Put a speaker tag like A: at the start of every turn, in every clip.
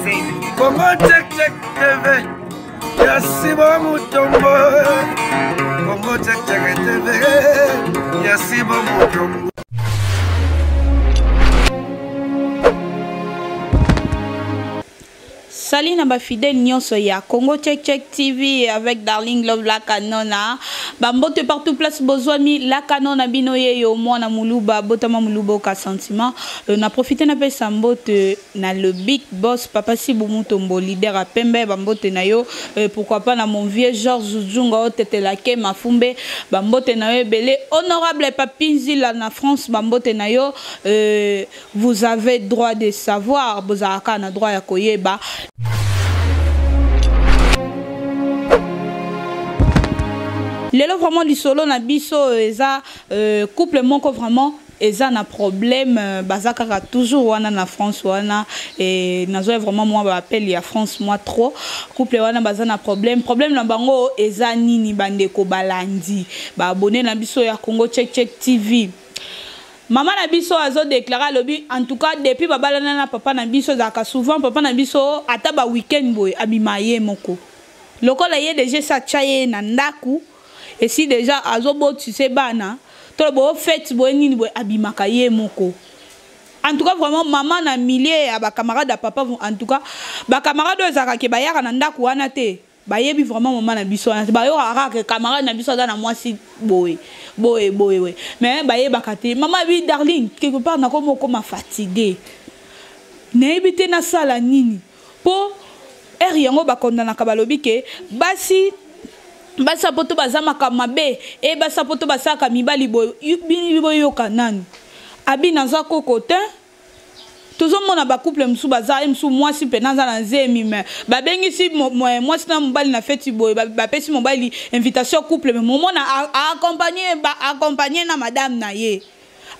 A: Congo Check Check TV ya Sibo Mutombo Congo Check Check TV ya Sibo Mutombo.
B: Salut na ba fidèles nyonso ya Congo Check Check TV avec Darling Love la Canona. Ba mbote partout place bozwami la Canona bino yeyo mwana muluba botama muluba oka sentiment. Euh, na profiter na pesa mbote na le big boss papa Sibu Mutombo leader à pembe ba mbote na yo euh, pourquoi pas na mon vieux Georges Zunga otetela ke mafumbe ba mbote na yo ebele honorable Papi Nzila na France ba mbote na yo euh, Vous avez droit de savoir, bozalaka na droit ya koyeba. Lelo vraiment lisolo na biso eza euh, couple moko vraiment eza na problème euh, baza kaka toujours wana na France wana et nazoya vraiment moi ba appel ya France moi trop couple wana baza na problème problème na bango eza nini bandeko balandi ba abonné na biso ya Congo Check Check TV. Maman na biso azo declarer alobi en tout cas depuis babalana na papa na biso ezalaka souvent papa na biso ata ba week-end boye abima ye moko lokola ye deja esi atya ye na ndaku esi deja azobotise bana to bo fete boye nini boye abimaka ye moko. En tout cas vraiment maman na milieu ya ba camarade ya papa, en tout cas ba camarade oyo ezalaka ke bayaka na ndaku wana te. Bayebi vraiment maman na biso wana te, bayokaka kaka ke camarade na biso aza na mwasi boye boye boye boye, mais bayebaka te. Maman abi Darling, quelque part nakomi okoma fatigue, nayebi te nasala nini po heure yango bakondanaka, balobi ke basi basi ya poto baza makambo mabe e basi ya poto basalaka mibali boye. Boyoka nanu abi naza koko te. Tozomona ba couple mosusu baza ye mosusu mwasi mpena aza na zemi me babengisi mwasi na mobali na feti boye, bapesi mobali invitation couple, me momona accompagne ba accompagne na madame na ye.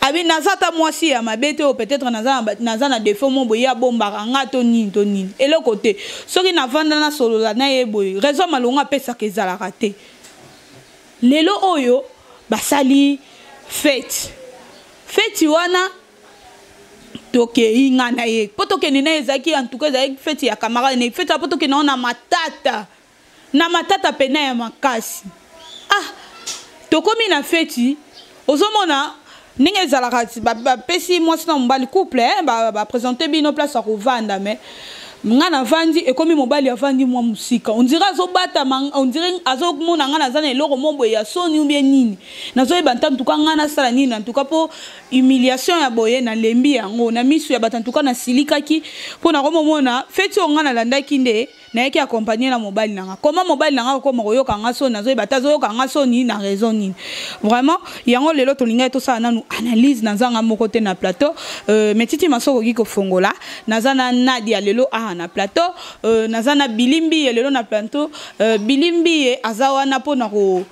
B: Abi naza ata mwasi ya mabe te, oyo peut-être naza na défaut mo boye, ye abombaka nga to nini to nini, eloko te. Soki navanda nasolola na ye boye, raison malonga apesaka ezalaka te. Lelo oyo basali fete, feti wana tokei nga na ye mpo tokende na ye, ezalaki en tout cas ezalaki feti ya camarade na ye, feti ya mpo tokende yango na matata, na matata pena ya makasi. Ah, tokomi na feti, ozomona ndenge ezalaka, bapesi mwasi na mobali couple, eh, bapresente bino place ya kovanda, mais nga navandi, ekomi mobali avandi mwa mosika, on dirait azobatama, on dirait azomona nga naza na eloko mo boye ya soni ou bien nini, nazoyeba nta ntuka nga nasala nini en tout cas mpo humiliation ya boye nalembi yango na misu ya bato. En tout cas nasilikaki mpo nakomomona feti oyo nga nalandaki nde nayaki accompagner na mobali na nga. Comment mobali na nga akoma koyoka nga soni? Nazoyeba te azoyoka nga soni na raison nini vraiment. Yango lelo tolingaki tosala nanu analyse. Nazanga moko te na plateau, mais Titi Masoko okoki kofongola. Naza na Nadia lelo awa na plateau, naza na Bilimbi ye lelo na plateau. Bilimbi ye aza wana mpona ko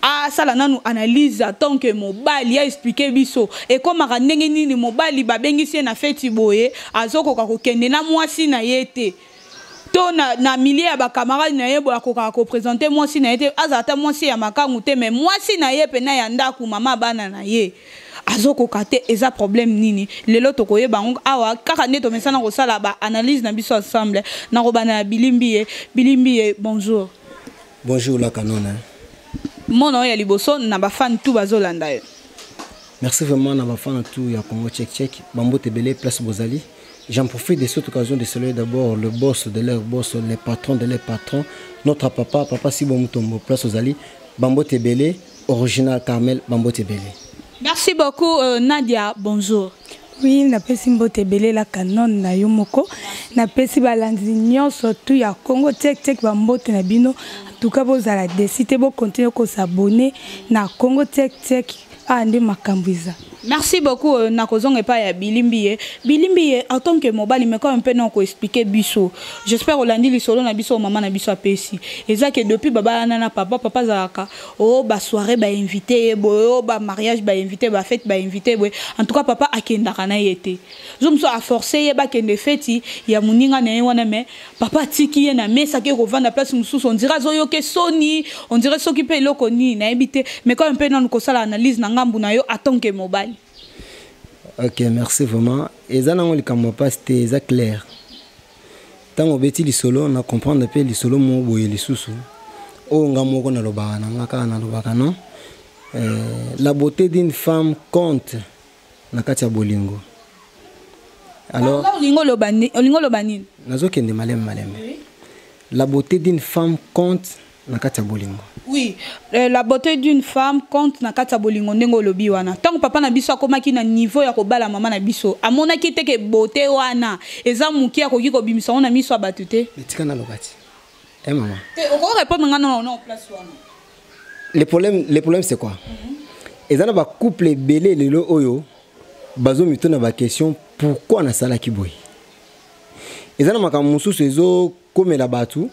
B: asala nanu analyse en tant que mobali, a expliquer biso ekomaka ndenge nini mobali babengisi ye na feti boye azokoka kokende na mwasi na ye te, to na milieu ya bacamarade na ye boye akokaka kopresente mwasi na ye te, azala ata mwasi ya makangu te, mais mwasi na ye pena ya ndako, mama bana na ye, azokoka te. Eza problème nini? Lelo tokoyeba yango awa kaka nde tomesana kosala ba analyse na biso ensemble. Nakobanda na Bilimbi ye. Bilimbi ye, bonjour.
C: Bonjour la Canone.
B: Mona oyo ya liboso na bafan tout bazolanda yo.
C: Merci vraiment na bafan tout ya Congo Check Check. Bambote ebele place bozali. J'en profite de cette occasion de saluer d'abord le boss de leur boss, le patron de leur patron, notre papa, papa Sibo Mutombo, place ozali. Bambote ebele, original Carmel, bambote ebele.
B: Merci beaucoup Nadia, bonjour.
D: Oui, napesi mbote ebele la Canon na yo moko. Napesi balandi nyonso tout ya Congo Check Check bambote na bino. En tout cas bozala décidé bo continuer ko s'abonner na Congo Check Check. Ah nde makambo eza.
B: Merci beaucoup nakozonga epai ya Bilimbi ye. Bilimbi ye en tant que mobali, mais quand même mpe ko expliquer biso. J'espère olandi lisolo na biso mama na biso apesi. Eza que depuis babalana na papa, papa azalaka oh ba soirée ba invité ye boye, oh ba mariage ba invité, ba fête ba invité boye. En tout cas papa akendaka na ye te. Zo mosusu a forcer ye bakende feti ya moninga na ye wana, mais papa atiki ye na mesa ake kovanda place mosusu, on dirait azoyoka soni, on dirait soki mpe eloko nini nayebi te. Mais quand même mpe nanu kosala analyse na ngambu na yo en tant que mobali.
C: Ok, merci vraiment. Eza nango likambo mpasi te, eza clair. Ntango obeti lisolo na comprendre mpe lisolo moko boye lisusu oyo nga moko nalobaka na nga kaka nalobaka non, la beauté d'une femme compte na kati ya bolingo.
B: Alors olingo oloba nini?
C: Nazokende malembe malembe. La beauté d'une femme compte na kati ya bolingo.
B: Oui, la beauté d'une femme compte na kati ya bolingo ndenge olobi wana. Ntango papa na biso akomaki na niveau ya kobala mama na biso, amonaki te ke beauté wana eza moke akoki kobimisa ngo na miso ya bato te.
C: Tika naloba ti. Eh mama.
B: Te, okoki répondre nga non non place wana.
C: Le problème, c'est quoi? Eza na bacouple ebele lelo oyo bazomituna baquestion: pourquoi nasalaki boye? Eza na makambo mosusu ezokomela bato.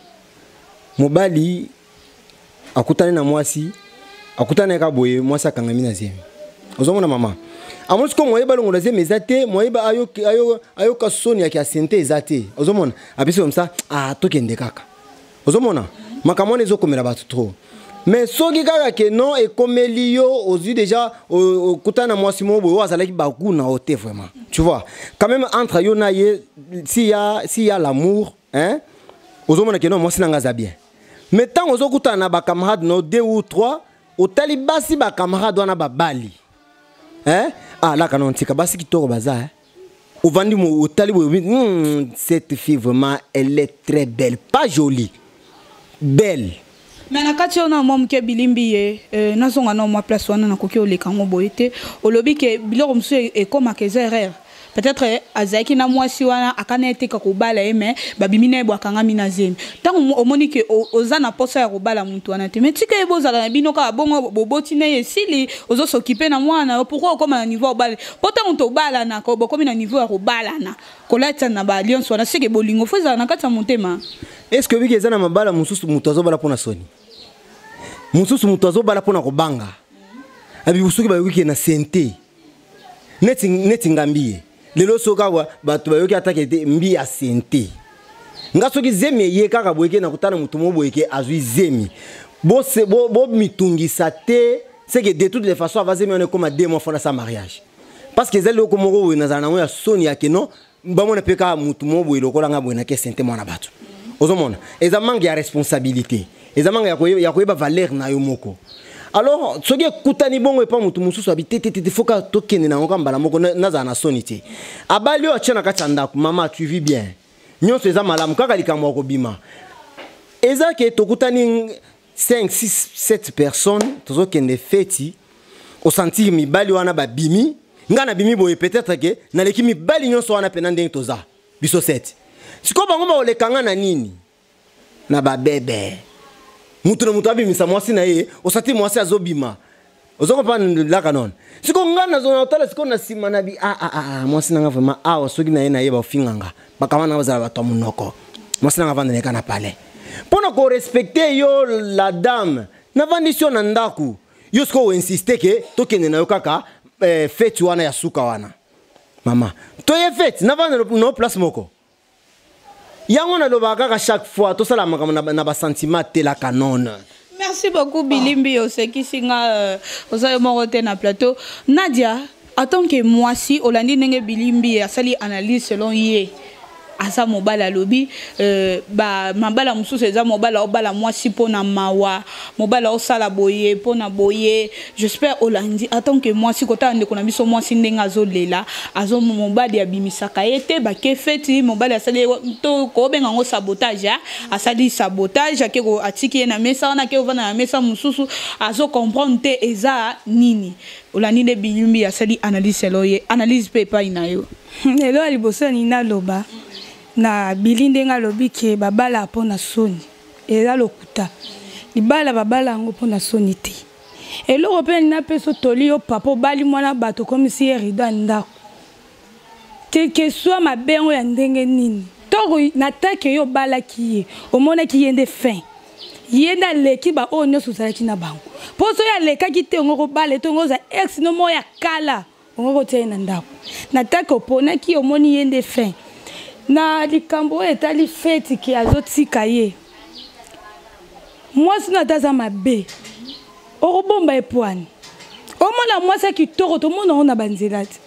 C: Mobali akutani na mwasi, akutani kaka boye, mwasi akangami na zemi. Ozomona mama amoni sikoyo moyeba longola zemi eza te, moyeba ayoka soni yake asente eza te. Ozomona apesi comme ça, ah, tokende kaka. Ozomona makambo wana ezokomela bato trop. Mais soki kaka ke non, ekomeli yo, ozwi déjà, okutani na mwasi moko boye oyo azalaki baku na yo te vraiment, tu vois, quand même entre yo na ye, s'il y a l'amour, hein, ozomona ke non, mwasi na nga aza bien. Mais ntango ozokutana na bacamarade no deux ou trois, otali basi bacamarade wana babali, hein? Ah, laka na ntika basi kitoko baza, hein? Ovandi otali boye, cette fille vraiment, elle est très belle, pas jolie, belle.
B: Mais na kati oyo na mwa moke bilimbi ye, nazonga na mwa place wana, nakoki oleka yango boye te. Olobi ke biloko mosusu ekomaka eza erreur. Peut-être azalaki na mwasi wana, akana eteka kobala ye, mais babimi na ye bo akangami na zemi. Ntango omoni ke oza na posa ya kobala motu wana te, mais tika ye, bozala na bino kaka bongo, boboti na ye, esili, ozosokipe na mwana. Pourquoi okóma na niveau ya kobala? Mpo ntango tobalanaka, bokomi na niveau ya kobalana, kolatisa na baalliance wana, seke bolingo fo ezala na kati ya motema.
C: Est ce que obiki eza na mabala mosusu moto azobala mpo na soni, mosusu moto azobala mpo na kobanga abi soki bayoki ke na sente neti ngambi ye lelo, soki awa bato bayoki atake te mbi ya sente nga, soki zemi eye kaka boye ke na kotala moto mo boye ke azwi zemi, bomitungisa te. C'est que de toutes les façons, ava zemi wana ekóma 2 mois fona sa mariage, parce que eza eloko moko boye nazala nango ya soni ya ke non, bamona mpe kaka motu moko boye lokola nga boye nake sente mwana bato. Ozomona eza manque ya responsabilité, eza manque ya koyeba valeur na yo moko. Alors soki ekutani bongo epa motu mosusu abi te te te, foka tokende nango ka mbala moko, nazala na soni te. Abali oyo atia na kati ya ndako, mama, tu vis bien, nyonso eza malamu, kaka likambo ya kobima eza ke tokutani 5 6 7 personnes, tozokende feti, osentir mibali wana babimi, ngai nabimi boye, peut-être ke naleki mibali nyonso wana mpena ndenge toza biso 7. Sikoyo bango bakoleka nga na nini? Na babebe. Mutu na mutu abimisa mwasi na ye, osati mwasi azobima, ozokomprendre laka nono. Sikoyo ngai nazona otala sikoyo na nsima na bi ah, ah, ah, mwasi nanga vraiment awa, soki na ye na ye bafinga nga, bakama nanga bazala bato ya monoko, mwasi nanga avanda neka na palais mpo na korespecte yo la dame, navandisi yo na ndako. Yo sikoyo oinsiste ke tokende na yo kaka feti wana ya suka wana. Mama, toye feti, navanda no place moko. Yango nalobaka kaka chaque fois, tosala makambo na basentiment te, la canone.
B: Merci beaucoup Bilimbi, osekisi nga. Oza yo moko te na plateau. Nadia, en tant que mwasi, olandi ndenge Bilimbi asali analyse selon ye. Aza mobali, alobi ba mabala mosusu eza mobali aobala mwasi mpona mawa, mobali aosala boye mpona boye. J'espère olandi. En tant que mwasi, kotala ndeko na biso mwasi ndenge azolela, azo mobali abimisaka ye te, bake feti, mobali asali to kobenga yango sabotage, asali sabotage, ake atiki ye na mesa wana, ake ovanda na mesa mosusu, azocomprendre te eza nini. Olandi nde Bilimbi asali analyse selo ye, analyse mpe epai na yo.
D: Lelo ya liboso nini naloba na Bili, ndenge alobi ke babala mpo na soni, eza lokuta. Libala babala yango mpo na soni te. Eloko mpe nini napesa toli yo papa, obali mwana bato, okomisi ye rideau ya ndako, quelque soit mabe yango ya ndenge nini, ntongo na take yo obalaki ye, omonaki ye nde fin, ye nde aleki baoyo nyonso ozalaki na bango. Mpo soki alekaki te, ongo kobala ete ongo oza ex no moko ya kala, ongo kotia ye na ndako. Na take oponaki, omoni ye nde fin. Na likambo oyo etali feti ke azotika ye, mwasi no ata aza mabe, okobomba epwani. Omona mwasi ya kitoko, tomona yango na banzela te,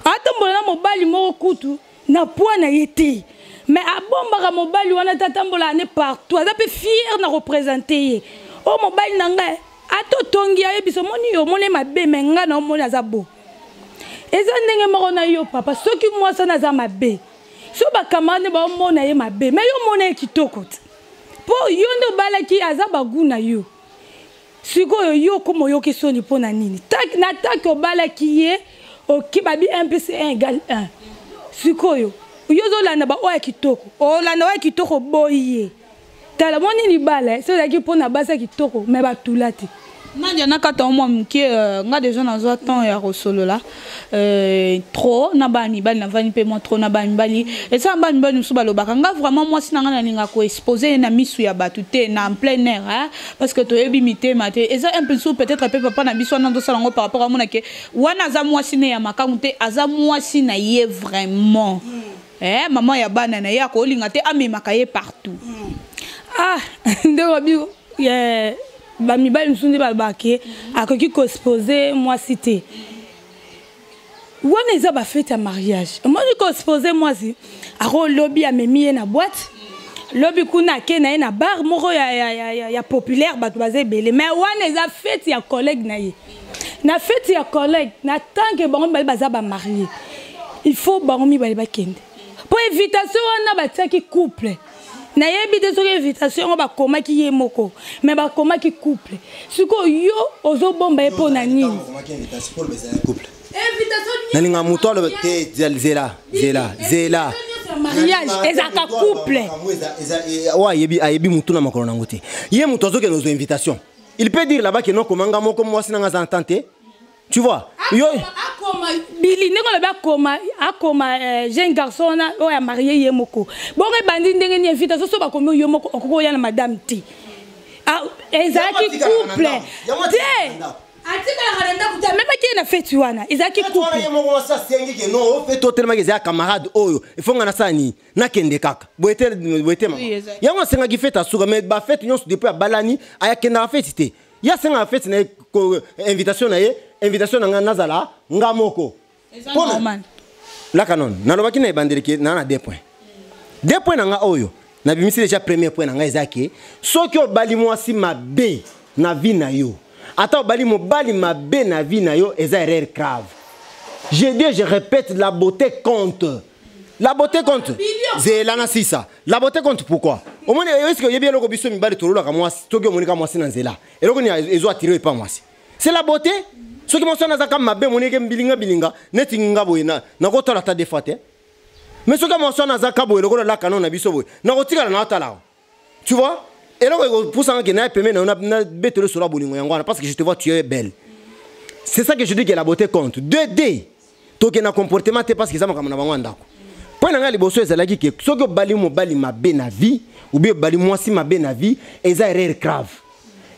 D: atombola na mobali moko kutu na pwa na ye te. Mais abombaka mobali wana te, atambolaka ne partout, aza mpe fier na koprésenter ye. Oyo mobali na ngai, ata otongi, ayebisa omoni yo, omoni mabe, mais ngai na omoni aza bo. Eza ndenge moko na yo papa, soki mwasi wana aza mabe, so bacamarade baomona ye mabe, mais yo omona ye kitoko te, mpo yo nde obalaki, aza bagu na yo. Sikoyo yo koma oyoki soni mpo na nini? Na taki obalaki ye, oki babi 1 plus 1 égale 1. Sikoyo yo ozolanda baoyo ya kitoko, olanda oyo ya kitoko, boyi ye. Tala, moni libala so ezalaki mpo na basi ya kitoko, mais batula te.
B: Nadia, nakata mwa moke. Nga deja nazwa temps ya kosolola trop na bana mibali, navandi mpe mwa trop na bana mibali. Eza bana mibali mosusu balobaka: nga vraiment, mwasi na nga nalinga koexposer ye na misu ya bato te, na en plein air, hein? Parce que toyebi mitema te. Eza un peu mosusu, peut-être mpe papa na biso wana azosala yango par rapport amona ke wana aza mwasi ne ya makangu te, aza mwasi na ye vraiment. Mama ya bana na ye, akolinga te amemaka ye partout.
D: Ah, ndenge babi, yeah, bamibali mosusu nde balobaka ke akoki koexposer mwasi te. Wana eza bafête ya mariage. Omoni, koexposer mwasi, akolobi amemi ye na boîte, lobi kuna ake na ye na bar moko ya populaire, bato baza ebele. Mais wana eza fête ya collègue na ye. Na fête ya collègue, na tant que bango mibale baza bamariés, il faut bango mibale bakende, mpo invitation wana batiaki couple. Nayebi te soki invitation yango bakomaki ye moko, mais bakomaki couple. Sikoyo yo ozobomba ye mpo na nini?
C: Nalinga moto aloba te. Zela, zela, zela.
D: Mariage ezalaka couple.
C: Oyo ayebi, ayebi motu na makolo nango te. Ye moto azokende ozwa invitation, il peut dire là-bas que non, komanga moko, mwasi nanga aza en te, tu vois yo.
D: Akoma bili ndenge olobi, akoma jeune garçon wana oyo amarié ye moko. Bongo ebandi ndenge nini? Invitation so bakomi yo moko, okoki oya na madame te. Ezalaki couple te, atikalaka na ndako te, amemaki ye na feti wana, ezalaki couple.
C: Ye moko mwasi asengi ke non, ofeti otelemaki, eza ya camarade oyo, ifonga nasala nini? Nakende kaka boye te, boye te mama. Yango asengaki fête asuka, mais bafête nyonso depuis abalani ayakendaka fête te. Ye asengaka fête na ye, invitation na ye, invitation na ngai nazala nga moko. Laka nono, nalobaki na ebandeli na deux points. Deux points na nga oyo nabimisi déjà. Premier point na ngai eza ke soki obali mwasi mabe na vie na yo, ata obali mobali mabe na vie na yo, eza erreur grave. Je dis, je répète, la beauté compte, la beauté compte. Zela na sisa, la beauté compte. Pourquoi? Omoni, eske oyebi eloko biso mibali tololaka mwasi? Soki omonika mwasi na nzela, eloko nini ezo attirer epa mwasi? C'est la beauté. Soki mwasi wana azaka mabe, monike bilinga bilinga neti nga boye, nakotala ata des fois te. Mais soki mwasi wana azaka boye lokola lakano na biso boye, nakotikala na otala, tu vois. Eloko ekopusanga ke na ye pembeni na yo, nabetelo solo ya bolingo, yango wana, parce que je te vois, tu es belle. C'est ça que je dis que la beauté compte. 2D, tokende na comportement te, parce que eza makambo na bango ya ndako. Mpo na ngai, liboso ezalaki ke soki obali mobali mabe na vie ou bien obali mwasi mabe na vie, eza erreur grave.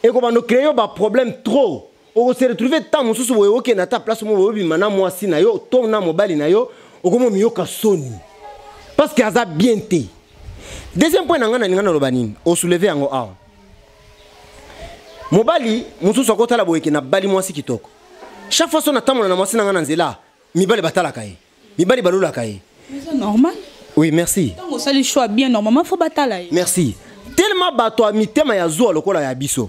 C: Ekobanda ocréer yo baproblème trop. Okose retrouver ntango mosusu boye, okende ata place moko boye, obima na mwasi na yo to na mobali na yo, okoma miyoka soni parce que aza bien te. Deuxième point na ngai, nalinga naloba nini? Osoulever yango awa. Mobali mosusu akotala boye ke nabali mwasi kitoko. Chaque fois so natambola na mwasi na ngai na nzela, mibali batalaka ye, mibali balolaka ye.
B: Eza normal.
C: Oui, merci.
B: Ntango osali choix bien, normalement faut batala ye.
C: Merci. Tellement bato ya mitema ya zuwa lokola ya biso,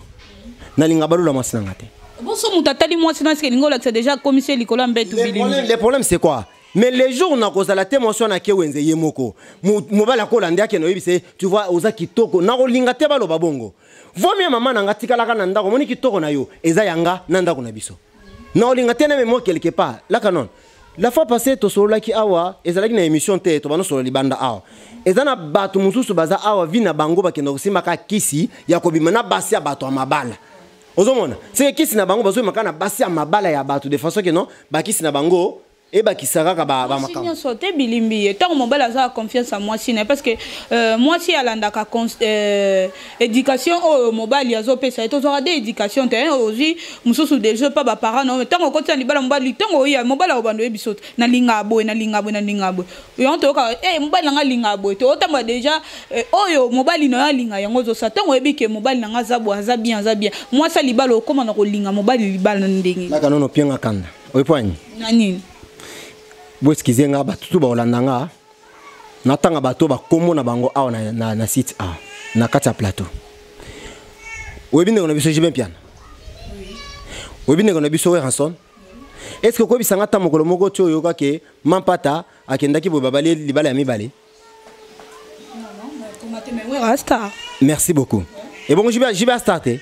C: nalinga balola mwasi na nga te.
B: Boso moto atali mwasi na sike, elingi olakisa déjà akomisi ye likolo ya mbetu.
C: Le problème, c'est quoi? Mais les jours nakozala te, mwasi wana ake wenze ye moko, mobali akolanda, akende oyebisa ye: tu vois, oza kitoko. Nakolinga te baloba bongo. Vaut mieux mama na nga tikalaka na ndako, omoni kitoko na yo eza ya nga na ndako na biso. Naolinga te na memo quelque part. Laka non, la fois passée tosololaki awa, ezalaki na émission te, tobanda solola libanda awa. Eza na bato mosusu baza awa, vi na bango bakenda kosimbaka kisi ya kobima na basi ya bato ya mabala. Ozomona seke kisi na bango bazobimaka na basi ya mabala ya bato, de façon ke non, bakisi na bango ebakisa kaka bamakambo.
B: Nyonso te bilimbi ye. Ntango mobali aza na confiance ya mwasi na ye, parce que mwasi alandaka éducation oyo mobali azopesa ye. Tozwaka de éducation te, ozwi mosusu déjà pa baparent na yo. Ntango okoti na libala, mobali, ntango oya, mobali akobanda oyebi so: nalingaka boye, nalingaka boye, nalingaka boye. Yango toyokaka mobali nanga alingaka boye te. Otambola déjà oyo mobali na yo alinga, yango ozosala. Ntango oyebi ke mobali nanga aza boye, aza bien, aza bien, mwasi ya libala okóma na kolinga mobali libala na ndenge.
C: Laka nono pienga kanda oyepwani.
B: Na nini?
C: Boexcuser nga, bato tu bakolanda nga. Natanga bato bakombo na bango awa na site A, na kati ya plateau. Oyebi ndeko na biso JB Mpiana? Oyebi ndeko na biso Werrason? Est-ce que okoyebisa nga ata mokolo moko ti oyoka ke Mampata akendaki boye, babali libala ya mibale?
B: Star.
C: Merci beaucoup. Ebongo JB, JB astar te?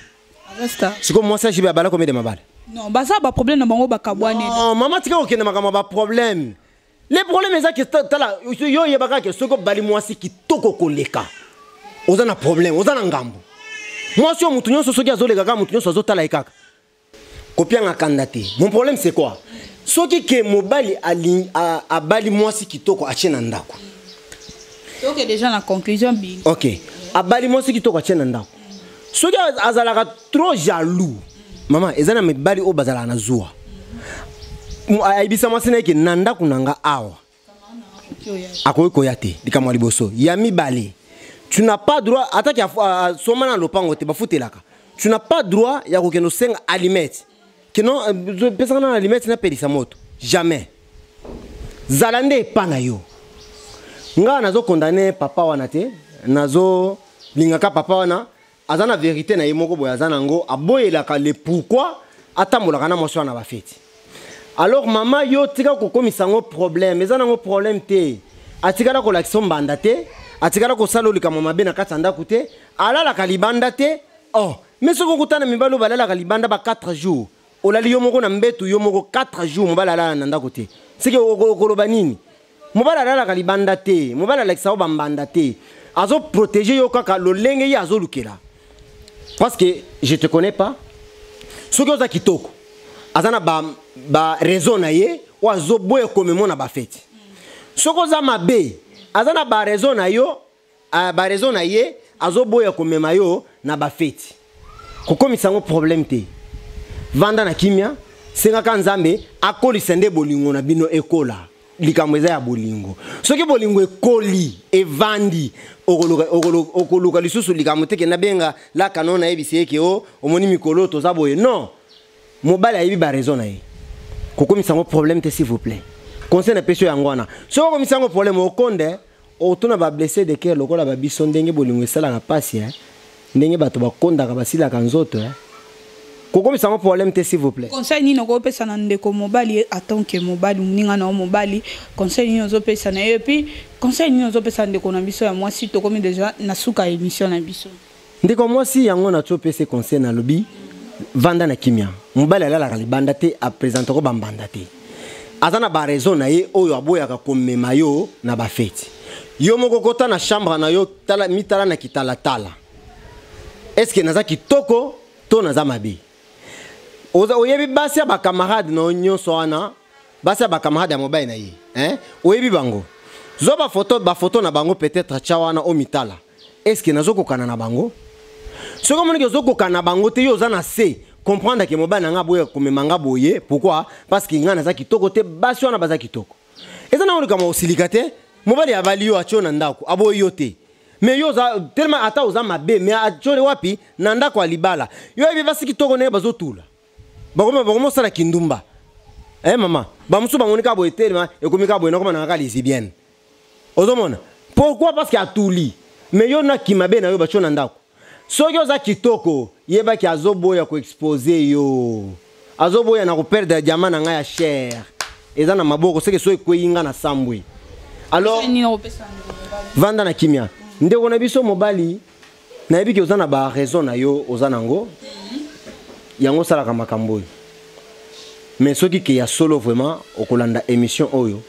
B: Aza star.
C: Sikoyo mwasi ya JB abala combien de mabala?
B: Non, baza baproblème na bango, bakabwani.
C: Non, mama, tika kokende makambo ya baproblème. Le problème eza ke tala, yo oyebaka ke soki obali mwasi kitoko koleka, oza na problème, oza na ngambo. Mwasi oyo, mutu nyonso soki azoleka kaka, mutu nyonso azotala ye kaka. Kopianga kanda te. Mon problème, c'est quoi? Soki ke mobali abali mwasi kitoko, atie na ndako.
B: Ok, déjà na conclusion bi.
C: Ok, abali mwasi kitoko, atie na ndako, soki azalaka trop jaloux, mama, eza na mibali oyo bazalaka na zuwa. Ayebisa mwasi na ye ke na ndako na nga awa akoki koya te. Likambo ya liboso. Ya mibale, tu n'as pas droit, ataki asomba na lopango te, bafutelaka, tu n'as pas droit ya kokende osenga allumette kino pesaka na allumette napelisa moto. Jamais. Zala nde epa na yo. Nga nazocondamner papa wana te, nazolingaka papa wana, aza na vérité na ye moko boye, aza nango, aboyelaka le pourquoi atambolaka na mwasi wana bafeti. Alors mama, yo tika kokomisa yango problème. Eza nango problème te. Atikala kolakisa mbanda te, atikala kosala likambo mabe na kati ya ndako te, alalaka libanda te. Oh, mais soki okutana mibali oyo balalaka libanda ba 4 jours, olali yo moko na mbetu, yo moko 4 jours, mobali alala na ndako te, seke okoloba nini? Mobali alalaka libanda te, mobali alakisa yo bambanda te, azoprotéger yo kaka lolenge ye azolukela. Parce que je te connais pas. Soki oza kitoko, aza na ba raison na ye oyo azoboya komemo na bafeti. Soki oza mabe, aza na baraison na yo, baraison na ye azoboya komema yo na bafeti. Kokomisa yango problème te. Vanda na kimia, sengaka Nzambe akolisa nde bolingo na bino ekola. Likambo eza ya bolingo. Soki bolingo ekoli, evandi, okoluka lisusu likambo te ke nabenga lakano, nayebisi ye ke o omoni mikolo toza boye. Non, mobali ayebi baraison na ye. Kokomisa yango problème te, s'il vous plaît. Conseil napesi yo yango wana. Soki okomisa yango problème, okonde otuna bablessé de cœur lokola babiso, ndenge bolingo esalaka mpasi, ndenge bato bakondaka, basilaka nzoto. Kokomisa yango problème te, s'il vous plaît.
B: Conseil nini okopesa na ndeko mobali en tant que mobali, moninga na yo mobali? Conseil nini ozopesa na ye? Et puis conseil nini ozopesa ndeko na biso ya mwasi? Tokomi déjà na suka ya émission na biso.
C: Ndeko mwasi, yango na ti opesa conseil, nalobi vanda na kimia. Mobali alalaka libanda te, aprésentako bambanda te, aza na baraison na ye oyo aboyaka komema yo na bafeti. Yo moko kota na chambre na yo, tala, mitala na kitalatala: est-ce naza kitoko to naza mabe? Oyebi basi ya bacamarade na yo nyonso wana, basi ya bacamarade ya mobali na ye, hein? Oyebi bango, zwa bafoto na bango, peut-être tya wana, omitala: est-ce nazokokana na bango? Soki omoniki ozokokana na bango te, yo oza na se comprendre ke mobali na nga boye komema nga boye. Pourquoi? Parce que nga naza kitoko te, basi wana baza kitoko. Eza nango likambo osilika te. Mobali abali yo, atio na ndako, aboyi yo te. Mais yo oza tellement, ata oza mabe, mais atiole wapi? Na ndako ya libala. Yo yebi basi kitoko ndenge bazotula, bakomosala kindumba. Mama, bamosusu bamoni kaka boye telema, ekomi kaka boye, nakoma na kaka lesbienne. Ozomona pourquoi? Parce que atuli. Mais yo nakima be na yo, batio na ndako. Soki oza kitoko, yebaki azoboya koexposer yo, azoboya na koperdre diamant na ngai ya cher eza na maboko. Seke so ekweyi nga na sambwe. Alors
B: Conseil nini okopesa ndeko mobali?
C: Vanda na kimia, ndeko na biso mobali. Nayebi ke oza na baraison na yo, oza nango, yango osalaka makambo oyo. Mais soki ke ya solo vraiment okolanda émission oyo,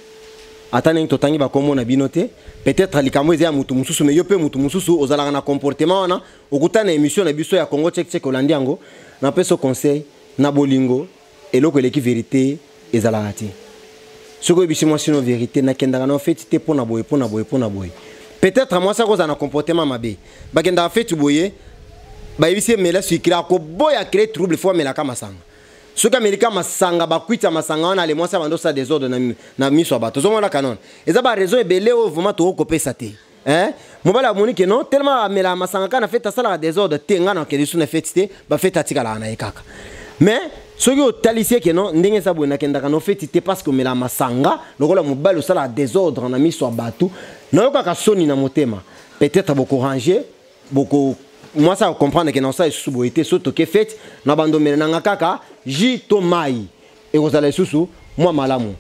C: ata ndenge totangi bakombo na bino te, peut-être likambo eza ya motu mosusu, mais yo mpe motu mosusu ozalaka na comportement wana, okuta na émission na biso ya Congo Check Check, olandi yango, napesa conseil na bolingo. Eloko eleki vérité ezalaka te. Soki oyebisi mwasi no vérité: nakendaka na feti te mpo na boye, mpo na boye, mpo na boye, peut-être mwasi akozala na comportement mabe. Bakendaka feti boye, bayebisi ye mela sucré, akoboya, créer trouble, faut amelaka masanga. Soki amelika masanga, bakwiti ya masanga wana, ale mwasi abandi osala désordre na miso ya bato. Ozomona kanone, eza baraison ebele oyo vraiment tokokopesa te, hein? Mobali amoni ke non, tellement amelaka masanga kaka na fete, asalaka désordre te, ngai nakende su na feti te. Bafete atikalaka na ye kaka, mais Soki otalisi ye ke non, ndenge eza boye, nakendaka no feti te parce que omela masanga lokola mobali, osalaka désordre na miso ya bato, nayokaka soni na motema. Peut-être bokorange, boko mwasi akocomprendre ke na osala lisusu boye te. So toke feti na bandomele nanga kaka jus to mai, ekozala lisusu mwa malamu.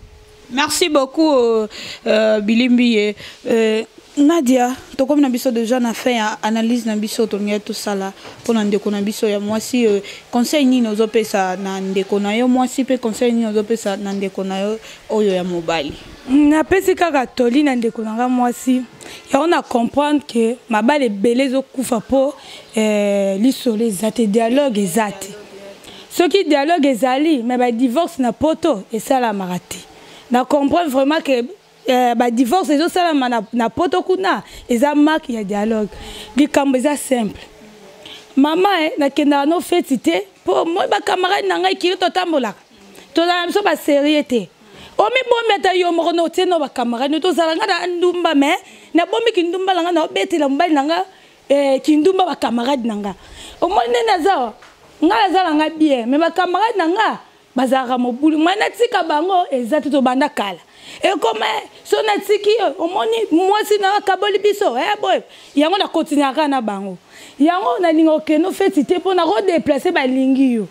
B: Merci beaucoup, Bilimbi. Nadia, tokomi na biso déjà na fin ya analyse na biso. Tolingi tosala mpona ndeko na biso ya mwasi, conseil nini ozopesa na ndeko na yo mwasi, mpe conseil nini ozopesa na ndeko na yo oyo ya mobali?
D: Napesi kaka toli na ndeko na nga mwasi yango na comprendre ke mabala ebele ezokufa mpo lisolo eza te, dialogue eza te. Soki dialogue ezali, me badivorce na poto esalamaka te. Na comprendre vraiment ke badivorce ezosalama na poto kuna eza manque ya dialogue. Likambo eza simple, mama, nakendaka no feti te mpo moi bacamarade na ngai kiri totambolaka, tozala na biso basérieux te. Omibombi ata yo moko na otie no bacamarade no, tozala nga na ndumba, me nabomi kindumba na nga, na obetela mobali na nga kindumba. Bacamarade na nga, omoni nde naza, nga naza na nga bien, me bacamarade na nga bazalaka mobulu. Mai natika bango eza te, tobanda kala ekoma so natiki yo, omoni mwasi na akaboli biso, boye yango nakontinuaka na bango. Yango nalinga okende feti te mpo nakodéplacer. Balingi yo,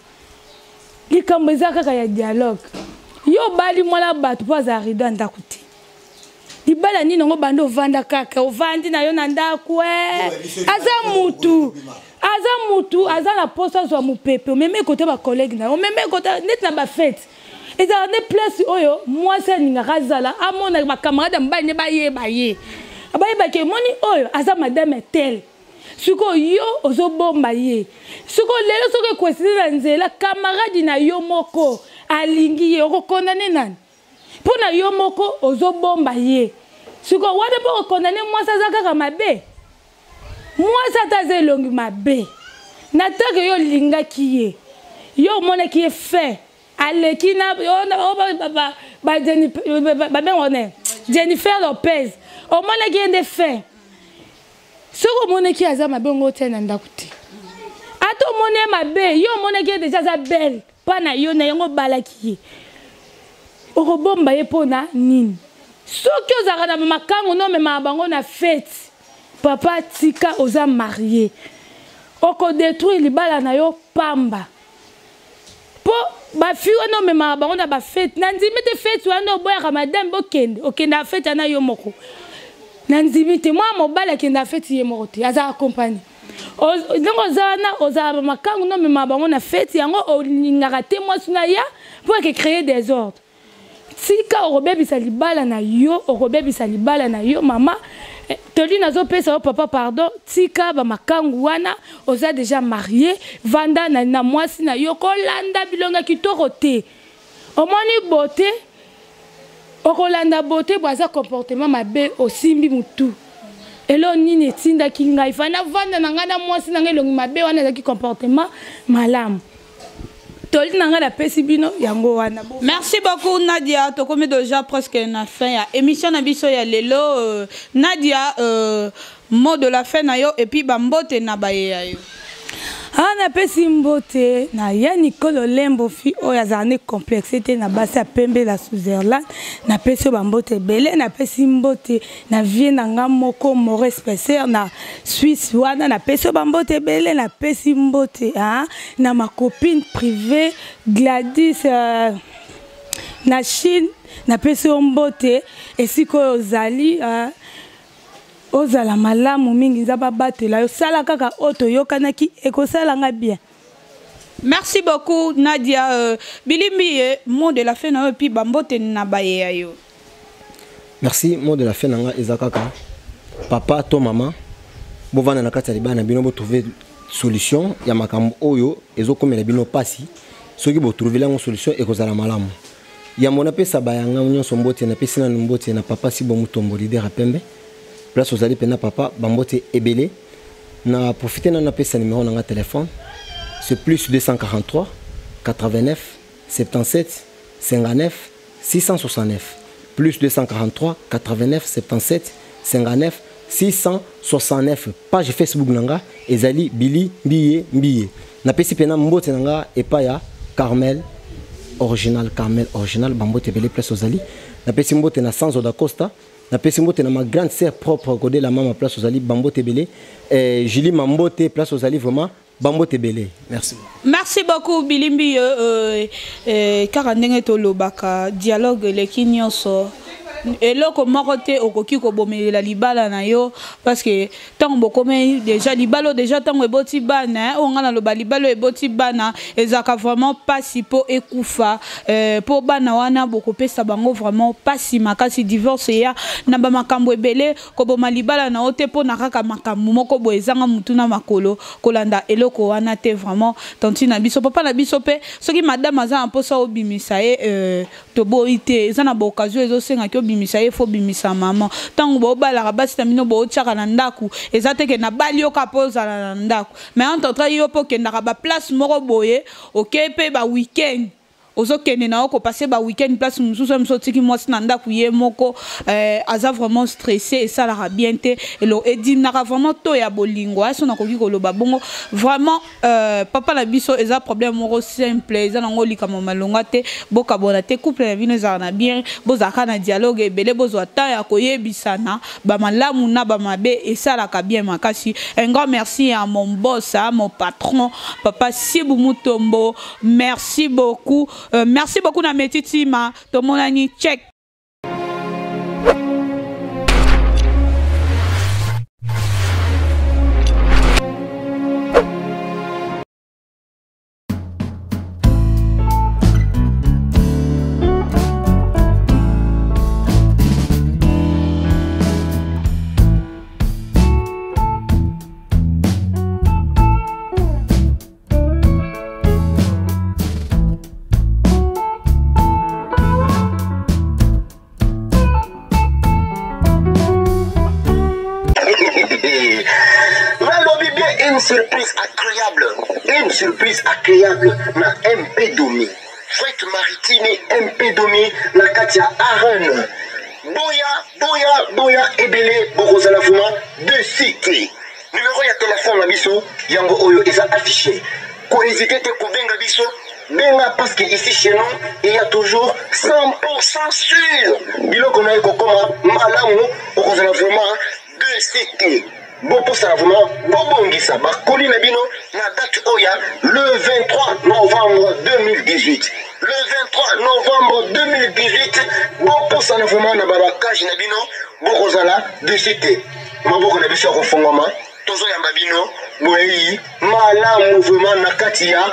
D: likambo eza kaka ya dialogue. Yo obali mwana bato mpo azala rideau ya ndako te. Libala nini yango? Banda ovanda kaka, ovandi na yo na ndako, aza mutu, aza mutu, aza na poso azwa mopepe. Omemi ekote bacollègue na yo, omemi ekote neti na bafete, ezala nde place oyo mwasi alingaka azala, amona bacamarade ya mobali nde bayeba ye, bayebaki emoni oyo aza madame tel. Sikoyo yo ozobomba ye. Sikoyo lelo soki ekwesili na nzela, camarade na yo moko alingi ye, okokondane nani? Mpo na yo moko ozobomba ye. Sikoyo wana mpo okondane mwasi, aza kaka mabe. Mwasi ata aza elongi mabe, na tanke yo olingaki ye, yo omonaki ye fin aleki na babengo ne Jennifer Lopez, omonaki ye nde fin. Soki omonaki aza mabe, ongo otia na ndako te. Ata omoni ye mabe, yo omonaki ye deja aza belle mpa na yo, na yango obalaki ye, okobomba ye mpo na nini? Soki ozalaka na bamakango no omemaka bango na fete, papa, tika. Oza marié, okodétruire libala na yo pamba, mpo bafille wana omemaka bango na bafete, na ndimi te. Fete wana oboyaka madame bokende, okendaka fete wana yo moko, na ndimi te. Mwana mobali akendaka fete ye moko te, aza accompagné. Ndenge oza wana, ozala bamakangu no omemaka bango na fete, yango olingaka te mwasi na ya mpo eke créer désordre. Tika, okobebisa libala na yo, okobebisa libala na yo. Mama, toli nazopesa yo, papa, pardon, tika bamakangu wana. Oza déjà marié, vanda na mwasi na yo. Kolanda bilonga kitoko te. Omoni beauté, okolanda beauté bo aza comportement mabe, osimbi mutu. Elo nini etindaki ngai fa navanda na ngai na mwasi na ngai elongi mabe wana, ezalaki comportement malamu. Toli na ngai napesi bino yango wana.
B: Merci beaucoup, Nadia. Tokomi déjà presque na fin ya émission na biso ya lelo. Nadia, mot de la fin na yo et puis bambote na baye ya yo.
D: Ah, napesi mbote na ya Nicole Lembo, fi oyo azala ne complexe te na basi ya pembe la Switzerland. Napesi oyo bambote ebele. Napesi mbote na vie na nga moko Maurice Pesser na Suisse wana, napesi oyo bambote ebele. Napesi mbote, ah, na ma copine privée Gladys na Chine, napesi yo mbote esika oyo ozali, ozala malamu mingi, Nzambe abatela yo. Sala kaka oyo toyokanaki, ekosala nga bien.
B: Merci beaucoup, Nadia. Bilimbi, mot de la fin na yo et puis bambote na baye ya yo.
C: Merci. Mot de la fin na nga eza kaka: papa to mama, bovanda na kati ya libala na bino, botrouve solution ya makambo oyo ezokomela bino mpasi. Soki botrouve yango solution, ekozala malamu. Yambo napesa bayanga nyonso mbote, napesi nanu mbote na papa Sibo Mutombo, leader ya pembe, place ozali mpena papa, bambote ebele. Na profite nanu napesa numéro na nga téléphone, c'est plus 243 89 77 59 669, plus 243 89 77 59 669. Page Facebook na nga ezali Bili Mbiye Mbiye. Napesi mpena mbote na nga epai ya Carmel. Original, Carmel Original, bambote ebele place ozali. Napesi mbote na Sanzo da Costa, napesi mbote na ma grande sœur propre Godé la mama place ozali, bambote ebele. Julie Mambote place ozali vraiment bambote ebele. Merci.
B: Merci beaucoup Bilimbi. Kaka ndenge tolobaka dialogue eleki nyonso. Eloko moko te okoki kobomelela libala na yo parce que ntango bokomi déjà libala déjà ntango eboti bana, oyo ngai naloba libala eboti bana ezalaka vraiment pasi mpo ekufa, mpo bana wana bokopesa bango vraiment pasi makasi. Divorce eya na bamakambo ebele. Koboma libala na yo te mpo na kaka makambo moko boye ezanga mutu na makolo. Kolanda eloko wana te vraiment. Tantine na biso, papa na biso mpe, soki madame aza na mposa obimisa ye, toboyi te. Eza na baoccasion ezosengaki obimisa ye, fo obimisa mama. Ntango bobalaka basi na bino, bootiaka na ndako, eza te ke nabali yo kaka mpo ozala na ndako, mais entre temps yo mpo okendaka baplace moko boye, oke mpe baweekend, ozokende na yo kopasser baweekend place mosusu ya mosu, otiki mwasi na ndako ye moko, aza vraiment stressé. Esalaka bien te, elo edimnaka vraiment to ya bolingo aso. Nakoki koloba bongo vraiment, papa na biso, eza problème moko simple, eza nango likambo malonga te. Bokabona te, couple na bino ezalaka na bien, bozalaka na dialogue ebele, bozwa temps ya koyebisana bamalamu na bamabe, esalaka bien makasi. Un grand merci à mon boss, à mon patron, papa Sibu Mutombo. Merci beaucoup, merci beaucoup na Meti Tima. Tomonani, check.
E: Nalobi bien, une surprise agréable, une surprise agréable na MP Domi Fret Maritime, MP Domi na kati ya Arène. Boya, boya, boya ebele, bokozala vraiment déçus te. Numéro ya telefone na biso yango oyo eza affiché. Kohésiter te kobenga biso, benga, parce que ici chez nous il y a toujours 100% sûr biloko na ye kokoma malamu. Okozala vraiment déçu te. Bopusana vraiment, bobongisa bakoli na bino na date oyo ya le 23 novembre 2018. Le 23 novembre 2018, bopusana vraiment na babakage na bino, bokozala déçus te. Maboko na biso ya kofungwama, tozoyamba bino, boyei malamu vraiment na kati ya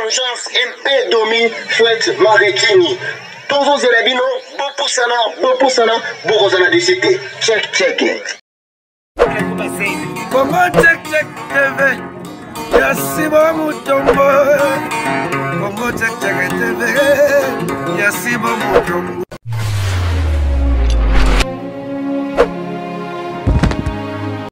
E: agence MP Domi Fret Maritini. Tozozela bino, bopusana, bopusana, bokozala déçus te. Check, check.
A: Congo Check Check TV ya Sibo Mutombo, Congo Check Check TV ya Sibo Mutombo.